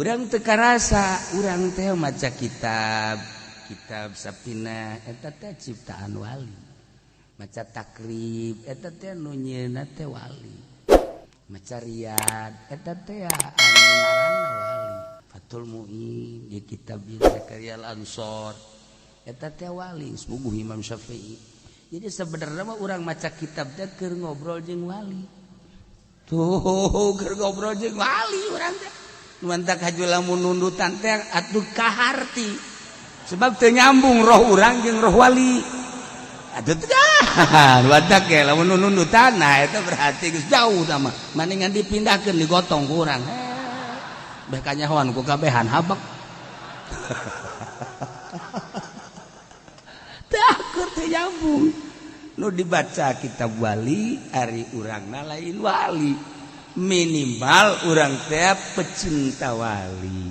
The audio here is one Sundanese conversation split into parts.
Urang teu karasa, urang teh maca kitab, kitab Sapina eta teh ciptaan wali. Maca Takrib eta teh nu nyieunna teh wali. Maca Riyad eta teh anu ngaranna wali. Fathul Muin di kitab Zakaria Al-Ansor eta teh wali, subuh Imam Syafi'i. Jadi sebenarnya mah urang maca kitab teh keur ngobrol jeung wali. Tuh, keur ngobrol jeung wali urang teh. Mantak haju lamun nundutan teh atuh kaharti. Sebab teu nyambung roh urang jeung roh wali. Atuh teh wadak ge lamun nundutan, nah eta berarti geus jauh tah mah. Mendingan dipindahkeun digotong ku urang. Beh kanyahoan ku kabehan habek. Tah keur teu nyambung. Nu dibaca kitab wali ari urangna lain wali. Minimal urang teh pecinta wali.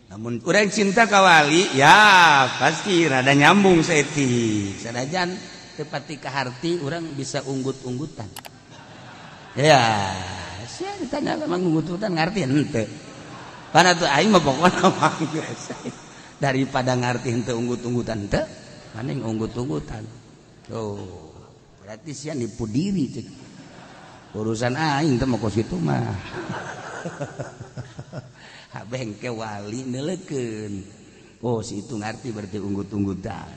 Namun urang cinta ka wali ya pasti rada nyambung saeutik. Sanajan teu pati kaharti urang bisa unggut-unggutan. Ya, sia ditanya memang unggut-unggutan ngarti henteu. Pana tuh aing mah pokona mah geus. Daripada ngarti henteu unggut-unggutan teu, mending unggut-unggutan. Tuh, berarti sia nipu diri cek. Urusan aing teh mah kos kitu mah. Bengke wali neuleukeun. Oh, si itu ngarti berarti unggut-unggutan.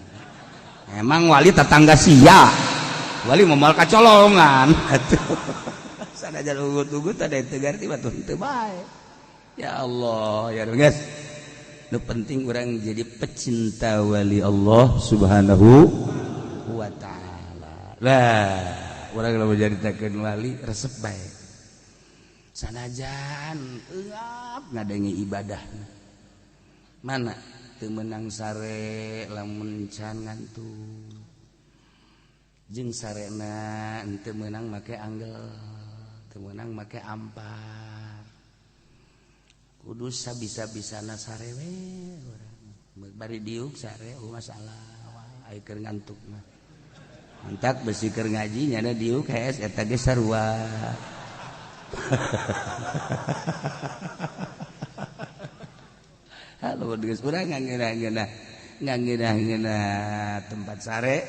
Emang wali tetangga sia. Wali mah moal kacolongan. Atuh. Sanajan unggut-unggutan da teu ngarti mah teu bae. Ya Allah, ya guys. Nu penting urang jadi pecinta wali Allah Subhanahu wa taala. Lah, urang lamun nyaritakeun wali resep bae. Sanajan euap ngadenge ibadah. Mana teu meunang sare lamun can ngantuk. Jeung sarena teu meunang make anggel, teu meunang make ampar. Kudu sabisa-bisana sare we urang. Bari diuk sare oh masalah wah aya keur ngantuk mah. Mantak besi keur ngaji nyana diuk hees eta ge sarua. Halo geus urang ngangeunah-ngeunah ngangeunah-ngeunah tempat sare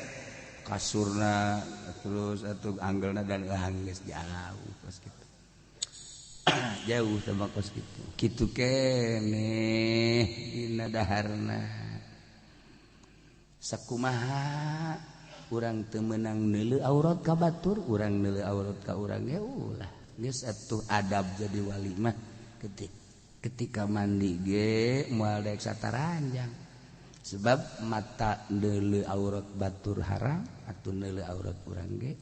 kasurna terus atuh anggelna dan geus jauh kos kitu. Jauh sama kos kitu. Kitu keneh dina daharna. Sakumaha urang teu meunang neuleu aurat ka batur, urang neuleu aurat ka urang ge ulah. Geus atuh adab jadi wali mah ketika mandi ge moal daek sataranjang. Sebab mata neuleu aurat batur haram atuh neuleu aurat urang ge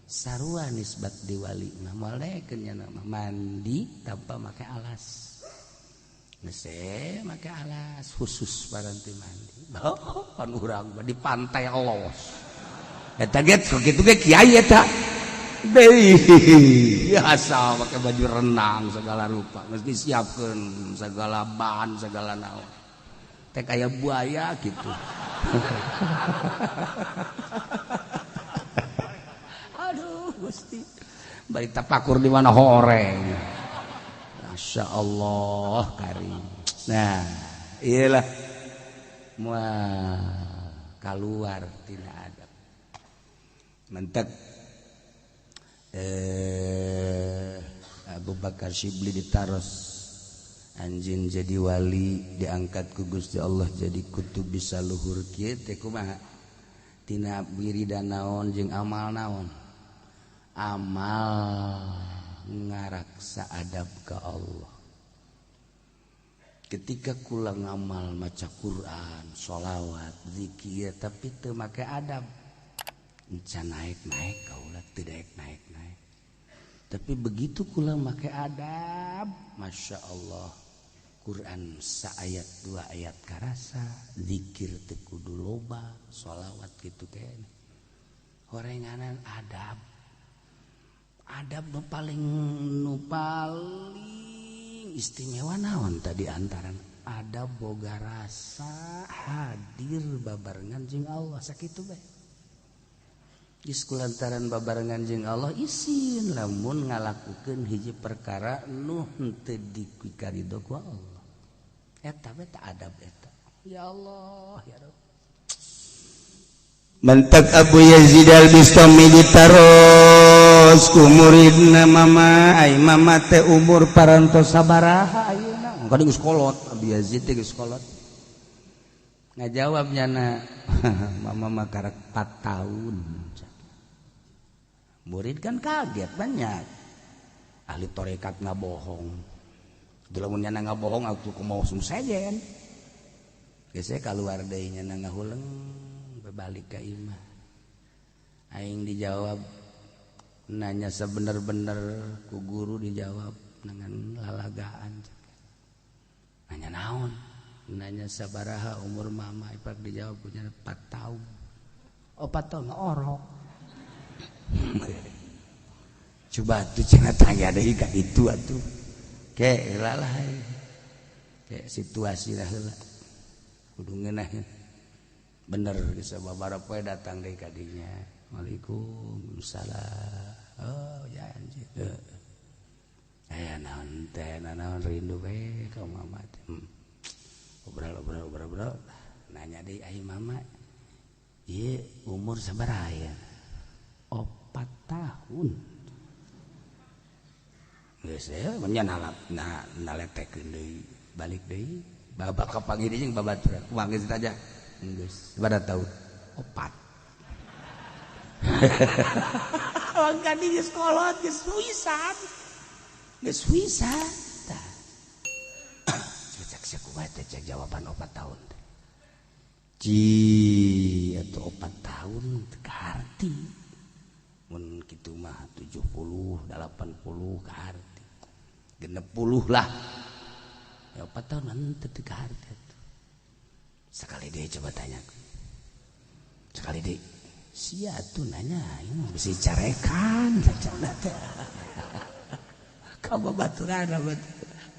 sarua nisbat di wali mah moal daekeun nya mah mandi tanpa make alas. Geus make alas khusus paranti mandi. Oh, pan urang mah di pantai los. Eta ge kitu ge kiai eta. Deui biasa pakai baju renang segala rupa, mesti disiapkeun segala bahan segala naon. Teh kaya buaya gitu. Aduh Gusti. Bari tapakur di mana horeng. Masya Allah karim. Nah, iyalah. Wah, keluar tina adab. Mentek Abu Bakar Syibli ditaros anjin jadi wali diangkat ku Gusti Allah jadi kutub bisa luhur kieu teh kumaha tina wiridan naon jeung amal naon amal ngaraksa adab ka Allah. Ketika kula ngamal maca Quran, sholawat, zikir tapi teu make adab encan naik-naik kaula teu daek naik-naik. Tapi begitu kula make adab, Masya Allah, Quran saayat dua ayat karasa, zikir teu kudu loba, sholawat kitu keneh. Horenganan adab. Adab nu paling istimewa naon tadi antaran adab boga rasa hadir babarengan jeung Allah sakitu bae. Geus kulantaran babarengan jeung Allah isin lamun ngalakukeun hiji perkara nu henteu dikarido ku Allah. Eta we tah adab eta. Ya Allah, ya Rabb. Mentek Abu Yazid Al-Bistami ditaros ku muridna, "Mama, ai mama teh umur parantos sabaraha ayeuna?" Kan geus kolot, Abu Yazid teh geus kolot. Ngajawab nyana, "Mama mah karek 4 tahun." Murid kan kaget banyak. Ahli torekat ngabohong. Lamun nyana ngabohong aku kumaha sejen. Geus keluar deui nyana ngahuleng balik ke imah. Aing dijawab nanya sebener-bener ku guru, dijawab dengan lalagaan. Nanya naon? Nanya sabaraha umur mama, ipak dijawab punya 4 tahun. Oh, 4 tahun orok. Coba tuh cenah tanya deui ka itu atuh. Ke heula lah. Ke situasi lah heula. Kudu ngeunaheun. Bener geus sababaraha poe datang deui ka dinya. Waalaikumsalam. Oh ya anjir. Aya naon teh, naon rindu we ka mama teh. Obrol obrol obrol obrol. Nanya deui, "Ai mama ieu umur sabaraha ya?" 4 tahun. Geus ya nya nalap nah naletekeun deui, balik deui. Babak kapanggih deui jeung babaturan. Kumaha geus aja. Geus sabaraha tahun? 4. Mangka di geus kolot geus wisan. Geus wisan. Tah. Cek cek kumaha teh cek jawaban 4 tahun teh. Ci atuh 4 tahun teu kaharti. Mun kitu mah 70 80 kaharti. 60 lah. Ya 4 tahun henteu teu kaharti atuh. Sekali deui coba tanya. Sekali deui. Sia tuh nanya, ini bisa carekan cenah teh. Ka babaturan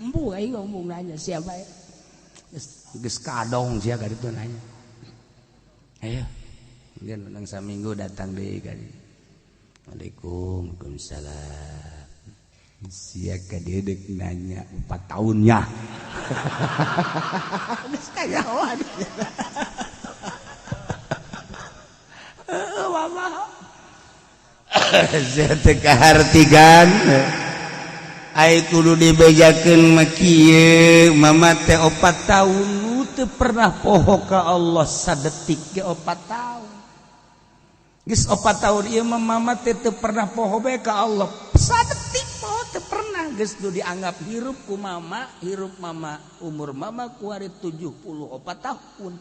embu aing ngomong nanya siapa ya. Geus geus kadong sia ka ditu nanya. Ayo. Mungkin menang saminggu datang deui ka dieu. Waalaikum, waalaikumsalam. Sia ka dieu deuk nanya 4 tahunnya. Geus kanyahoan. Mama. Sia teu kahartigan. Ai kudu dibejakeun mah kieu, mama teh 4 tahun nu teu pernah poho ka Allah sadetik ge 4 tahun. Geus 4 tahun ieu mah mama teh teu pernah poho bae ka Allah. Sadetik poho teu pernah, geus nu dianggap hirup ku mama, hirup mama umur mama kuari 74 tahun.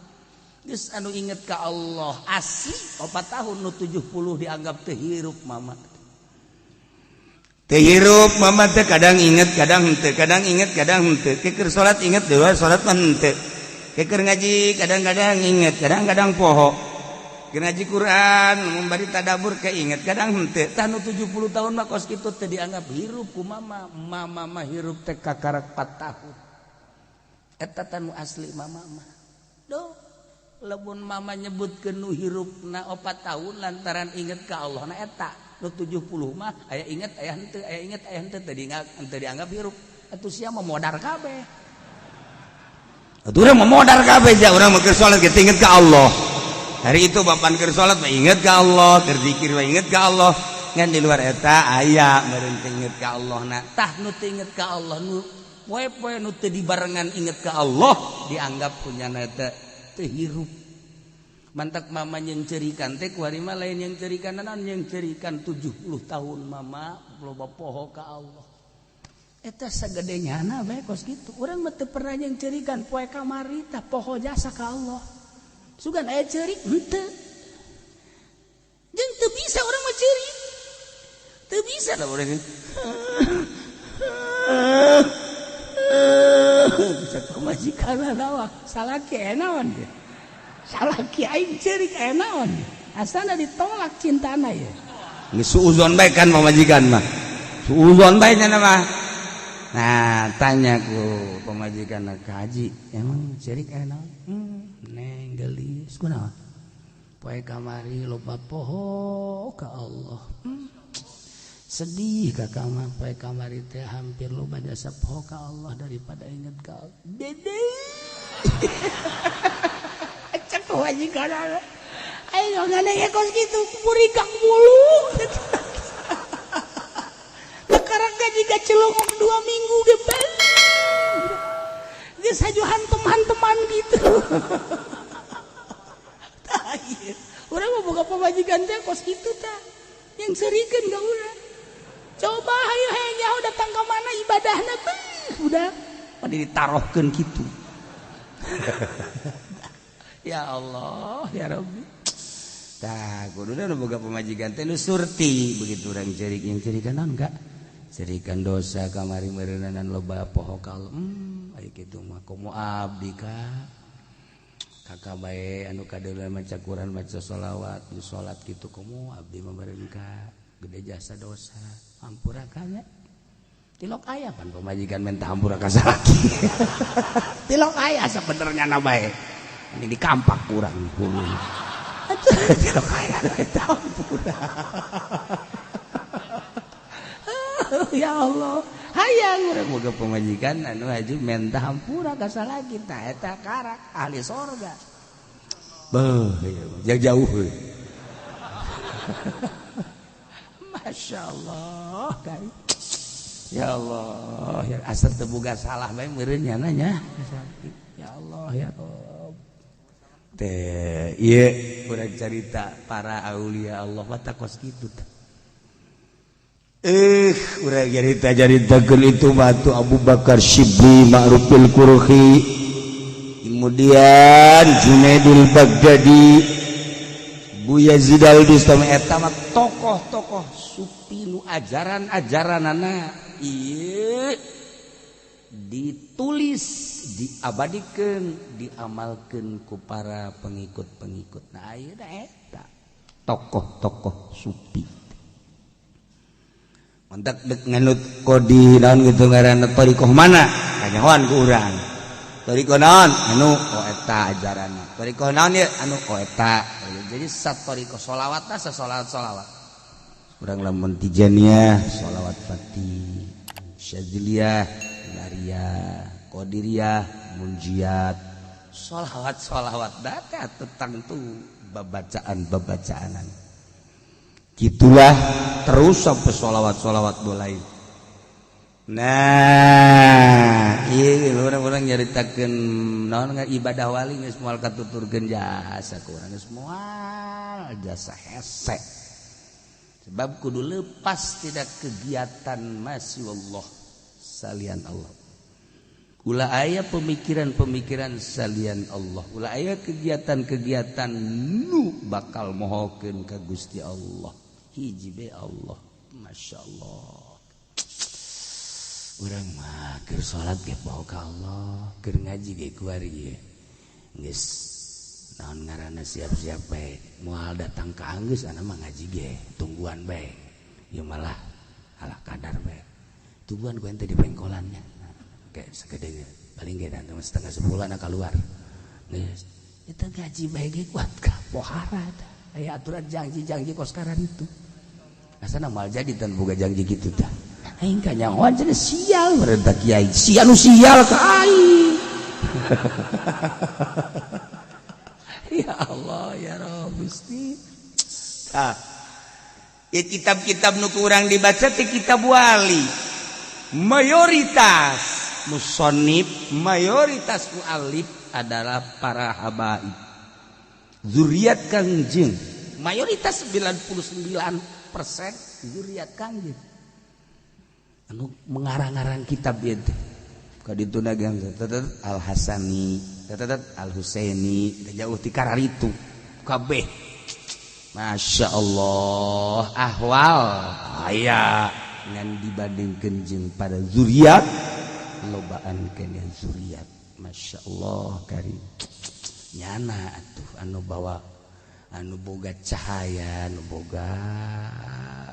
Geus anu inget ka Allah asli 4 tahun, nu 70 dianggap teu hirup mama. Teu hirup mama teh, kadang inget kadang henteu, kadang inget kadang henteu. Keur salat inget deui, salat mah henteu. Keur ngaji kadang-kadang inget, kadang-kadang poho. Keur ngaji Quran membari tadabur keinget, kadang henteu. Tah nu 70 tahun mah kos kitu teh dianggap hirup ku mama. Mama mah hirup teh kakarak 4 tahun. Eta teh nu asli mama mah. Duh, lamun mama nyebutkeun nu hirupna 4 tahun lantaran inget ka Allah na eta. Nu 70 mah aya inget aya henteu, aya inget aya henteu, teu dianggap, henteu dianggap hirup. Atuh sia mah modar kabeh. Atuh urang mah modar kabeh ja, urang mah keur salat ge inget ka Allah. Hari itu bapan keur salat mah inget ka Allah, keur zikir mah inget ka Allah. Ngan di luar eta aya meureun teu inget ka Allah na. Tah nu teu inget ka Allah, nu poe-poe nu teu dibarengan inget ka Allah dianggap punya eta teu hirup. Mantak mama yang cerikan teh kuari mah lain yang cerikan naon, yang cerikan 70 tahun mama loba poho ka Allah. Eta sagede nyana bae kos kitu. Urang mah teu pernah yang cerikan poe kamari tah poho jasa ka Allah. Sugan aya ceurik henteu. Jeung teu bisa urang mah ceurik. Teu bisa lah urang. Bisa pamajikan nawa salaki aya naon dia. Salaki aing ceurik aya naon. Asana ditolak cintana ya. Geus suuzon bae kan pamajikan mah. Suuzon bae nya mah. Nah, tanya ku pamajikan ka haji, emang ceurik aya naon? Neng gelis kunaon? Poe kamari loba poho ka Allah. Sedih kakak mah poe kamari teh hampir loba jasa poho ka Allah daripada inget ka Allah. Dede. Cek pamajikan. Ayo ngadenge kos kitu burikak mulu. Sekarang gaji gacelongok 2 minggu ge balik. Geus haju hantem-hanteman gitu. Tah ieu. Urang mah boga pamajikan teh kos kitu tah. Yang serikeun ka urang. Coba hayu hayang nyaho datang ka mana ibadahna beuh udah pada ditarohkeun kitu. Ya Allah, ya Rabbi. Tah kuduna nu boga pamajikan teh nu surti begitu urang cerik yang cerikan naon enggak? Cerikan dosa kamari meureunan loba poho ka Allah. Aya kitu mah komo abdi ka. Kakak bae anu kadeuleuh maca Quran maca sholawat di salat kitu komo abdi mah meureun ka gede jasa dosa hampura ka nya. Tilok aya pan pamajikan minta hampura ka salaki. Tilok aya sabenernya na bae. Ini dikampak kurang hulu. Tilok aya minta hampura. Ya Allah, hayang urang boga pamajikan anu haju minta hampura ka salaki tah eta karak ahli sorga. Beuh, jauh heuh. Masya Allah, kai. Ya Allah, ya asal teu boga salah bae meureun nya nya. Ya Allah, ya Rabb. Teh, ieu urang carita para aulia Allah mah kos kitu teh. Urang carita-caritakeun itu mah atuh Abu Bakar Shibli Ma'rufil Qurhi. Kemudian Junaidul Baghdadi, Bu Yazid al-Bustami eta mah tokoh-tokoh sufi nu ajaran-ajaranana ieu ditulis, diabadikeun, diamalkeun ku para pengikut-pengikut. Nah ayeuna eta tokoh-tokoh sufi. Mentak dek nganut kodi naon gitu ngaranna thariqah mana? Kanyahoan ku urang. Thariqah naon? Anu oh eta ajaranna. Thariqah naon ieu? Anu oh eta. Jadi sat thariqah sholawat tah sasolawat-solawat. Urang lamun Tijaniyah sholawat Fatih, Syadziliyah, Nariyah, Qadiriyah, Munjiat. Sholawat-sholawat data tentang tuh babacaan-babacaanan. Gitulah terus sampai sholawat-sholawat mulai. Nah, iya orang-orang nyaritakeun naon ibadah wali geus moal katuturkeun jasa ku urang geus moal jasa hese. Sebab kudu lepas tidak kegiatan masya Allah salian Allah. Ulah aya pemikiran-pemikiran salian Allah. Ulah aya kegiatan-kegiatan nu bakal mohokeun ka Gusti Allah. Hiji be Allah. Masya Allah. Urang mah keur salat ge poho ka Allah, keur ngaji ge kuari ge. Geus naon ngaranna siap-siap bae. Moal datang ka anggeus ana mah ngaji ge, tungguan bae. Ieu malah ala kadar bae. Tungguan ku ente di pengkolannya. Kayak segede paling ge datang 9:30 anak keluar. Geus eta ngaji bae ge kuat ka pohara tah. Aya aturan janji-janji kos sekarang itu. Asana mal jadi tan boga janji gitu tah. Aing kanyahoan cenah sial merenta kiai. Sia nu sial ka aing. Ya Allah ya Rabb Gusti. Tah. Ya kitab-kitab nu kurang dibaca teh kitab wali. Mayoritas musonib, mayoritas mualif adalah para habaib. Zuriat Kangjeng. Mayoritas 99% zuriat Kangjeng. Anu mengarang-arang kitab ieu teh. Ka ditu dagang Al Hasani, Al Husaini, jauh ti kararitu. Kabeh. Masya Allah, ahwal aya ngan dibandingkeun jeung pada zuriat lobaan kene zuriat. Masya Allah karim. Nyana atuh anu bawa anu boga cahaya, anu boga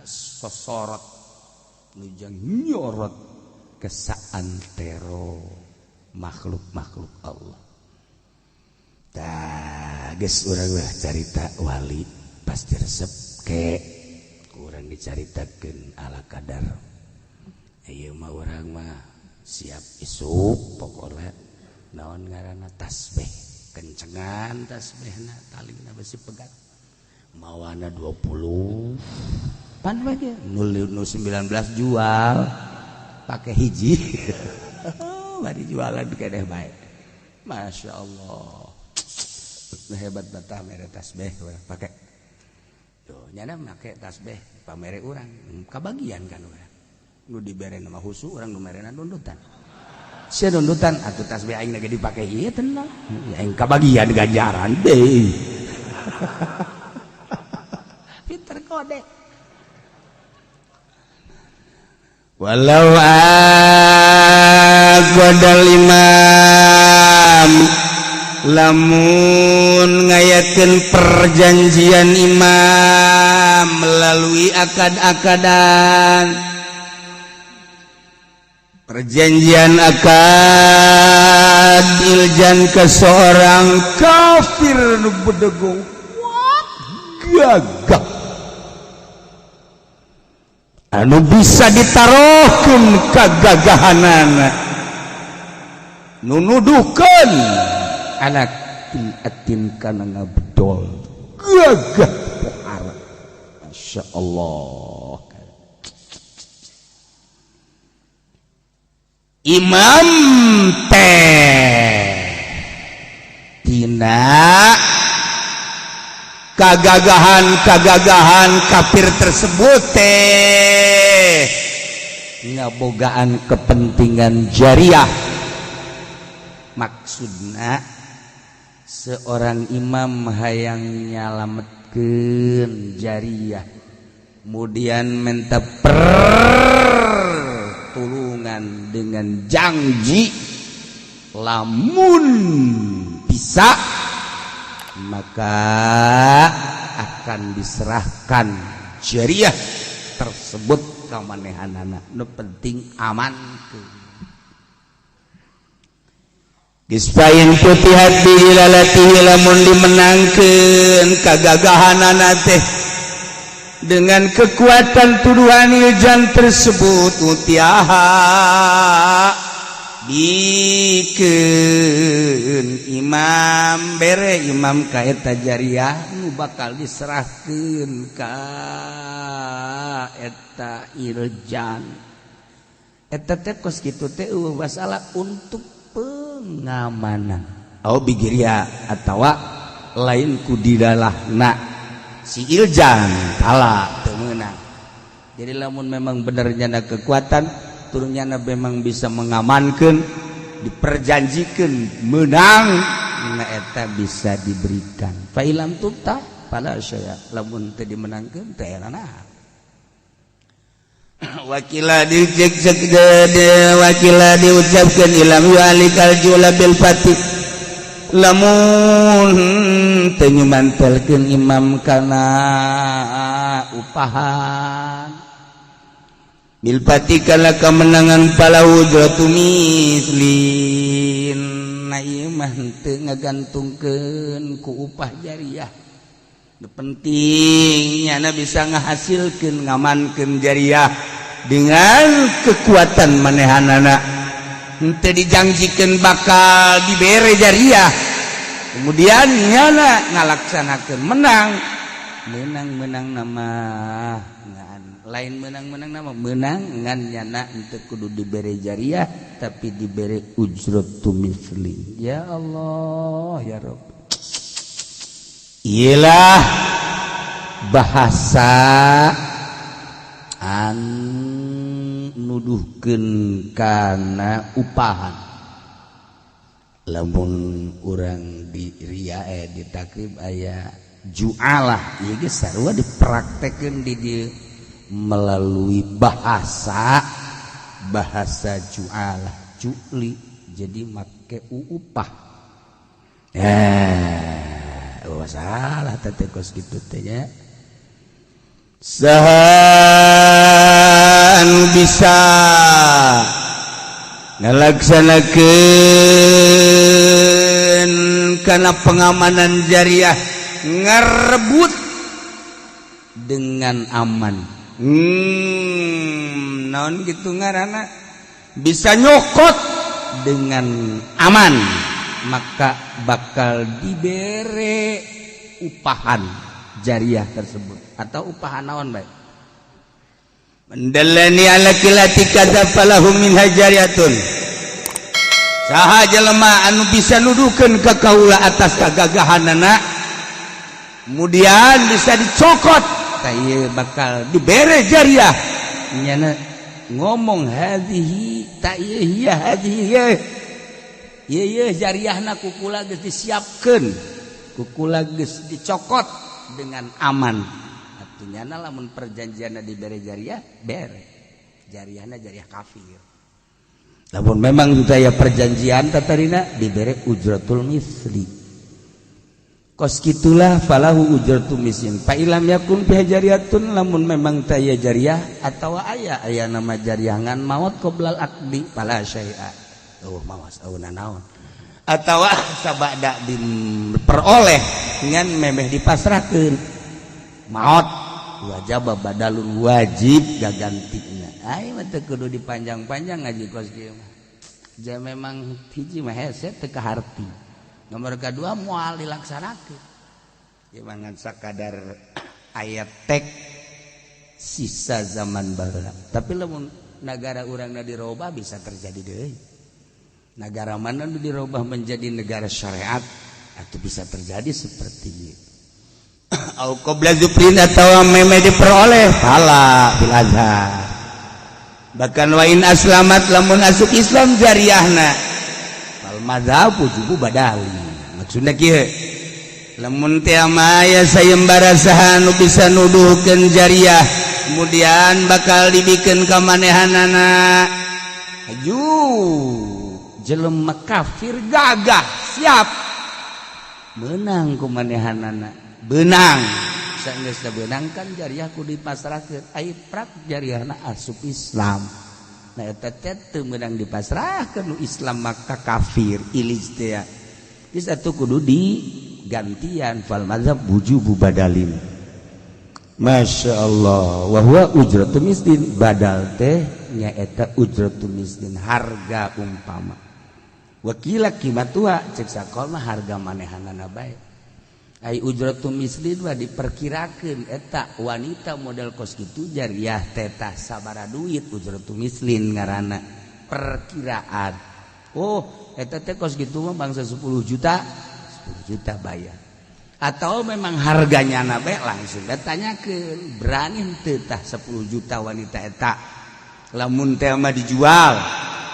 sosorot, nu jang nyorot ke saantero makhluk-makhluk Allah. Tah Geus urang mah carita wali pasti resep ke kurang dicaritakeun ala kadar. Ieu mah urang mah siap isuk, pokokna naon ngaranna tasbih, kencengan tasbihna, talina besi pegat, mawana 20 pan we ge nu 19 jual pakai hiji, bari jualan keneh bae. Masya Allah, hebat batah mere tasbih urang pake. Tuh nyana make tasbih pamere urang kabagian kan. Urang nu dibere nama husu, urang nu merena dundutan. Sia dundutan atuh, tasbih aing lagi dipake ieu, tenang aing kabagian ganjaran deui. Pinter kode. Walau aqadal imam, lamun ngayakeun perjanjian imam melalui akad-akadan, perjanjian akad iljan ke seorang kafir nu bedegong gagah anu bisa ditaruhkeun kagagahanana, nu nuduhkeun anak atin kana ngabedol gagah pohara. Masya Allah, imam teh tina kagagahan-kagagahan kafir tersebut teh ngabogaan kepentingan jariah. Maksudna seorang imam hayang nyalametkeun jariah, kemudian minta pertulungan dengan janji lamun bisa maka akan diserahkan jariah tersebut ka manehanana, nu penting aman ke. Geus fain futihat bihilalatihi, lamun dimenangkeun kagagahanana teh dengan kekuatan tuduhan iljan tersebut, utiaha, bikeun imam, bere imam ka eta jariah nu bakal diserahkeun ka eta iljan. Eta teh kos kitu teh eueuh masalah, untuk pengamanan. Oh, bigiria atawa lain ku didalahna si iljan kalah teu meunang. Jadi lamun memang bener nyana kekuatan turunnya memang bisa mengamankan, diperjanjikan menang, nah eta bisa diberikan. Fa ilam tufta fala syai'a, lamun teu dimenangkeun teh naon. Wakila dicek wakila diucapkan ilam yu'alikal jula bil fatih, lamun teu nyumantelkeun imam kana upahan, bil fatih kana kemenangan, falahu ujratu mislin. Nah, ieu mah teu ngagantungkeun ku upah jariah. Nu penting nyana bisa ngahasilkeun, ngamankeun jariah dengan kekuatan manehanana. Henteu dijanjikeun bakal dibere jariah, kemudian nyana ngalaksanakeun menang. Menang-menang nama ngan lain menang-menang nama menang ngan nyana henteu kudu dibere jariah, tapi dibere ujratu mislin. Ya Allah, ya Rabb. Iyalah bahasa an nuduhkeun kana upahan. Lamun urang di ria di takrib aya jualah, ieu geus sarua dipraktekeun di dieu melalui bahasa bahasa jualah, juli, jadi make upah. Oh, salah teh kos kitu teh nya. Saha anu bisa ngalaksanakeun Karena pengamanan jariah ngerebut dengan aman, naon gitu ngaranna, bisa nyokot dengan aman, maka bakal dibere upahan jariah tersebut atau upahan naon baik. Man dallani ala qilati kadza falahu minha jariyatun. Saha jelema anu bisa nuduhkeun ka kaula atas kagagahanana, kemudian bisa dicokot, tah ieu bakal dibere jariah. Nyana ngomong hadhihi, ta ieu hiya hadhihi, ieu ieu ieu jariahna ku kula geus disiapkeun, ku kula geus dicokot dengan aman. Artinya lamun perjanjianna dibere jariah, bere jariahna jariah kafir. Lamun memang ya perjanjian tatarina, dibere ujratul misli kos kitulah, falahu ujratul mislin. Fa illam yakun fiha jariyatun, lamun memang taya jariah atau aya aya nama jariah ngan maot qoblal aqdi, fala syai'a. Oh, mawas oh nanaon atau sabada diperoleh ngan memeh dipasrahkeun maot, wajib badalun, wajib gagantina. Ai mah teu kudu dipanjang-panjang ngaji kos kieu mah. Ja memang hiji mah hese teu kaharti, nomor kedua moal dilaksanakeun. Ya ngan sakadar ayat tek sisa zaman baheula. Tapi lamun negara urangna dirobah, bisa terjadi deui. Negara mana nu dirubah menjadi negara syariat atau bisa terjadi seperti ini. Au qabla dzufrin, atau meme diperoleh, fala bil azhar. Bahkan wa in aslamat, lamun asup Islam jariahna, fal madzhab wujubu badali. Maksudna kieu, lamun teh aya sayembara saha nu bisa nuduhkeun jariah, kemudian bakal dibikeun ka manehanana, aju jelema kafir gagah siap menang ku manehanana, benang saenggeus beunang kan jariah ku dipasrahkeun. Ai prak jariahna asup Islam. Nah, eta teh teu meunang dipasrahkeun nu Islam, maka kafir ilis teh geus atuh kudu digantian. Fal mazhab wujubu badalin. Masya Allah. Wa huwa ujratu mislin, badal teh nyaeta ujratu mislin, harga umpama. Wakila qimatuha, cek sakol mah harga manehanana bae. Ai ujratu mislin mah diperkirakeun eta wanita model kos kitu jariah teh tah sabara duit, ujratu mislin ngaranna perkiraan. Oh, eta teh kos kitu mah bangsa 10 juta, 10 juta bayar. Atau memang harganya nabe langsung ke berani teu tah 10 juta wanita eta lamun teh mah dijual,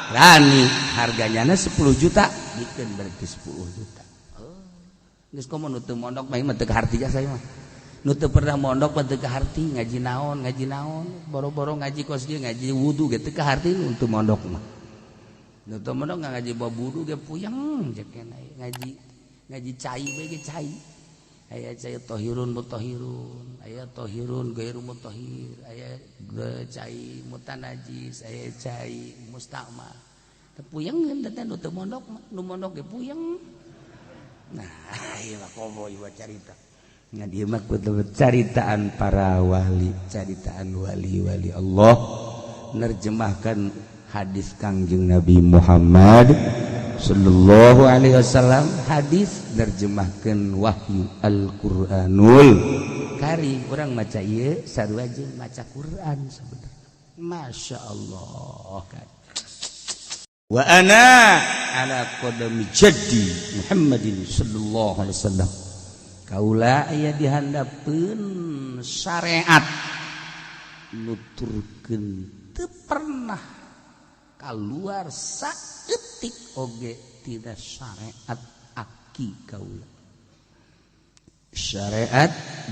berani harganya 10 juta, bikin berarti 10 juta. Oh, geus komo nu teu mondok mah mah teu kaharti. Saya mah nu teu pernah mondok mah teu kaharti ngaji naon, ngaji naon, boro-boro ngaji kos kieu, ngaji wudu ge teu kaharti nu teu mondok mah. Nu teu mondok ngaji bab wudu ge puyeng cek ngaji ngaji cai bae ge cai. Aya cai tohirun mutahhirun, aya tohirun gairu mutahhir, aya cai mutanajis, aya cai mustakmal. Teu puyeng teh nu teu mondok, nu mondok ge puyeng. Nah, ieu mah komo ieu carita. Nah, dia mah caritaan para wali, caritaan wali-wali Allah nerjemahkan hadis Kangjeng Nabi Muhammad sallallahu alaihi wasallam, hadis nerjemahkan wahyu Al-Qur'anul Karim. Urang maca ieu sarua jeung maca Quran sebenarnya. Masya Allah kan. Wa ana ala qadami jaddi Muhammadin sallallahu alaihi wasallam. Kaula aya dihandapeun syariat nuturkeun teu pernah keluar saeutik oge tina syariat aki kaula, syariat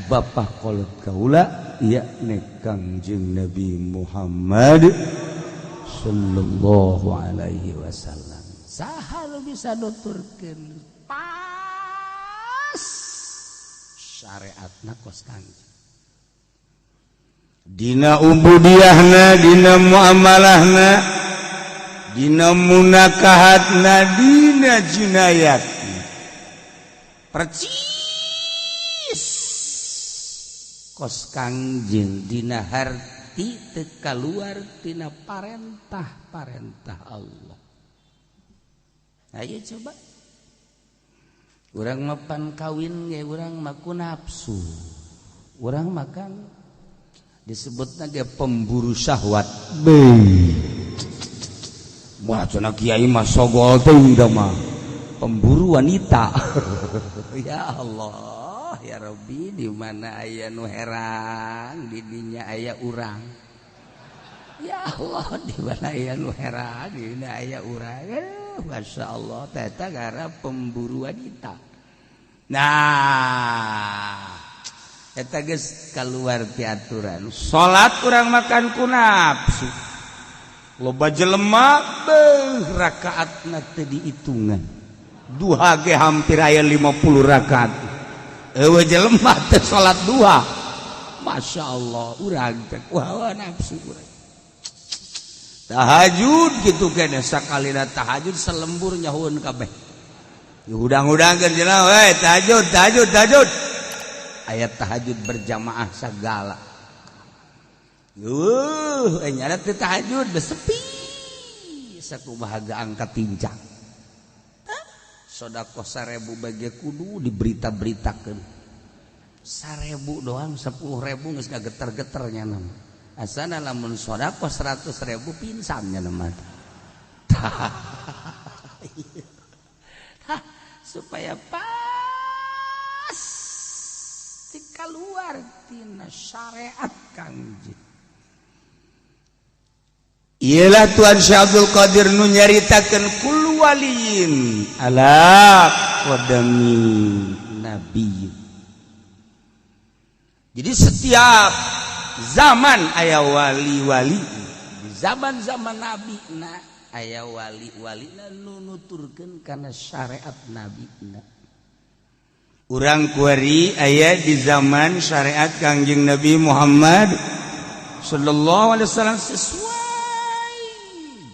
bapak kolot kaula, yakni Kangjeng Nabi Muhammad sallallahu alaihi wasallam. Saha nu bisa nuturkeun pas syariatna kos Kangjeng dina ubudiyahna, dina muamalahna, dina munakahatna, dina jinayatna? Percis kos Kangjeng dina harti teu kaluar tina parentah-parentah Allah. Ayo coba. Urang mapan kawin ge urang mah ku nafsu. Urang makan disebutna ge pemburu syahwat. Beuh. Wah cenah kiai mah sogol teuing da mah. Pemburu wanita. Ya Allah, ya Rabbi, di mana aya nu herang, di dinya aya urang. Ya Allah, di mana aya nu herang, di dinya aya urang. Masya Allah, teta gara pemburu wanita. Nah, eta geus kaluar ti aturan. Salat urang makan ku nafsu. Loba jelema beuh rakaatna teu diitungan. Duha ge hampir aya 50 rakaat. Eueuh jelema teu salat duha. Masya Allah, urang teh wah nafsu urang. Tahajud gitu kene sakalina tahajud selembur nyahueun kabeh. Hudang-hudangkeun cenah we tahajud tahajud tahajud. Aya tahajud berjamaah sagala. Eueuh nyana teu tahajud sepi. Sakumaha ge angkat tincang. Sedekah 1000 bage kudu diberita-beritakeun. 1000 doang 10.000 geus ngageter-geter nya mah. Asana lamun sodako 100.000 pinsannya nama. Supaya pas keluar tina syariat Kangjeng. Iyalah Tuan Syekh Abdul Qadir nu nyaritakeun kullu waliyin ala qadami nabi. Jadi setiap zaman aya wali-wali, di zaman-zaman nabi na aya wali-wali na nu nuturkeun kana syariat nabi na. Urang kuari aya di zaman syariat Kangjeng Nabi Muhammad sallallahu alaihi wasallam sesuai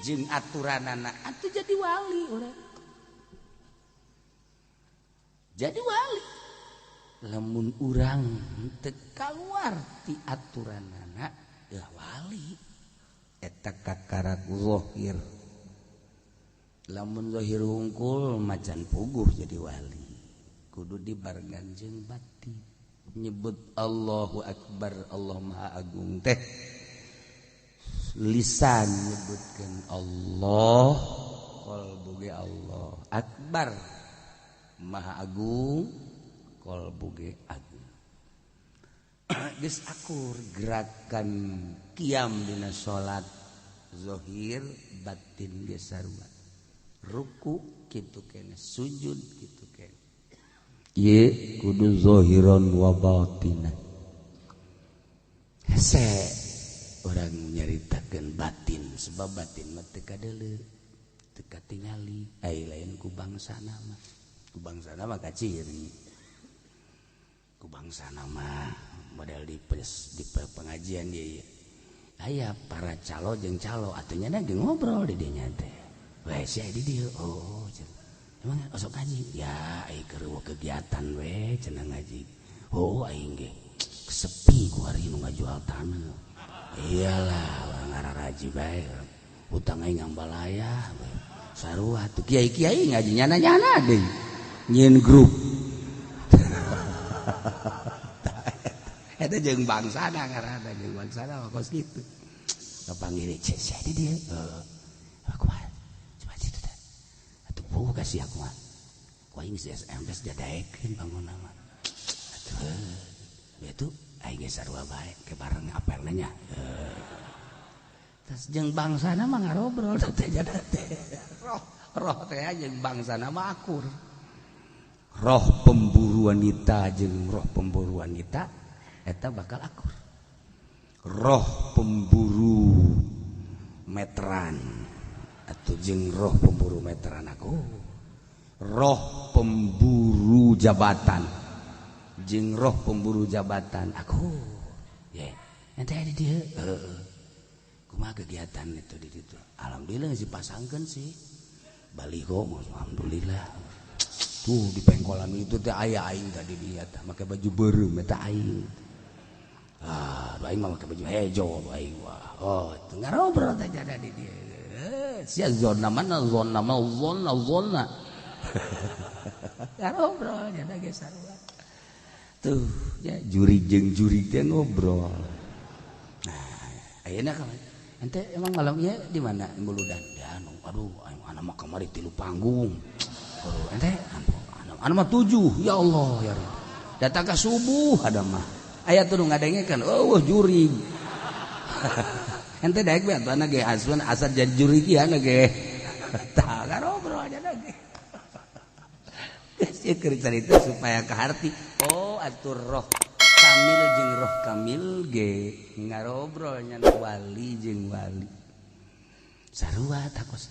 jeung aturanana atuh jadi wali urang. Jadi wali. Lamun urang teu kaluar ti aturanana ya wali eta kakarak zahir. Lamun zahir hungkul macan puguh jadi wali. Kudu dibarengan jeung batin. Nyebut Allahu Akbar, Allah Maha Agung teh lisan nyebutkeun Allah, qalbu ge Allah Akbar Maha Agung, kolbu ge agung. Geus akur gerakan kiam dina salat zahir batin ge sarua. Ruku kitu kene, sujud kitu kene. Ieu kudu zahiran wa batinan. Hese urang nyaritakeun batin sebab batin mah teu kadeuleu, teu katingali, ai lain ku bangsana mah. Ku bangsana mah kaciri. Ku bangsana mah model di pengajian dia aya para calo jeung calo atuh nya ge ngobrol di dinya teh. We sia di dieu. Oh, emang osok ngaji? Ya ai keur kegiatan we cenah ngaji. Oh, aing ge sepi ku hari nu ngajual tanah. Iyalah urang ngararaji bae. Hutang aing ngambalaya we. Sarua tuh kiai-kiai ngaji nyana-nyana deui. Nyieun grup. Eta jeung bangsana ngaranna jeung bangsana mah kos kitu. Kapanggih cek sia di dieu. Heeh. Kumaha? Coba situ teh. Atuh puguh ka sia kumaha. Ku aing geus SMS dadaekeun bangunna mah. Atuh. Itu aing geus sarua bae ke bareng apelna nya. Tas jeung bangsana mah ngarobrol teh jada teh. Roh roh teh jeung bangsana mah akur. Roh pemburu wanita jeung roh pemburu wanita eta bakal akur. Roh pemburu meteran atau jeung roh pemburu meteran aku. Roh pemburu jabatan jeung roh pemburu jabatan aku. Ye, ente di dieu. Heeh. Kumaha kegiatan itu di ditu? Alhamdulillah geus dipasangkeun sih. Baliho alhamdulillah. Tuh di pengkolan itu teh aya aing tadi dia tah make baju beureum eta aing. Ah, aing mah make baju hejo aing wah. Oh, itu ngarobrol teh jadi di dia. Eh, sia zona mana, zona mana, zona zona. Ngarobrol jadi ge sarua. Tuh, ya jurig jeung jurig teh ngobrol. Nah, ayeuna ka ente emang malam ieu di mana muludan? Ya anu, aduh, aing ana mah kamari tilu panggung. Aduh, ente anu, anu mah tujuh. Ya Allah, ya Rabb. Datang ke subuh ada mah. Aya tuh nu ngadengekeun, eueuh jurig. Ente daek we atuh ana ge asuan asa jadi jurig ieu ana ge. Tah ngarobrol aja ge. Geus ieu keur carita supaya kaharti. Oh, atuh roh kamil jeung roh kamil ge ngarobrol nya wali jeung wali. Sarua takos.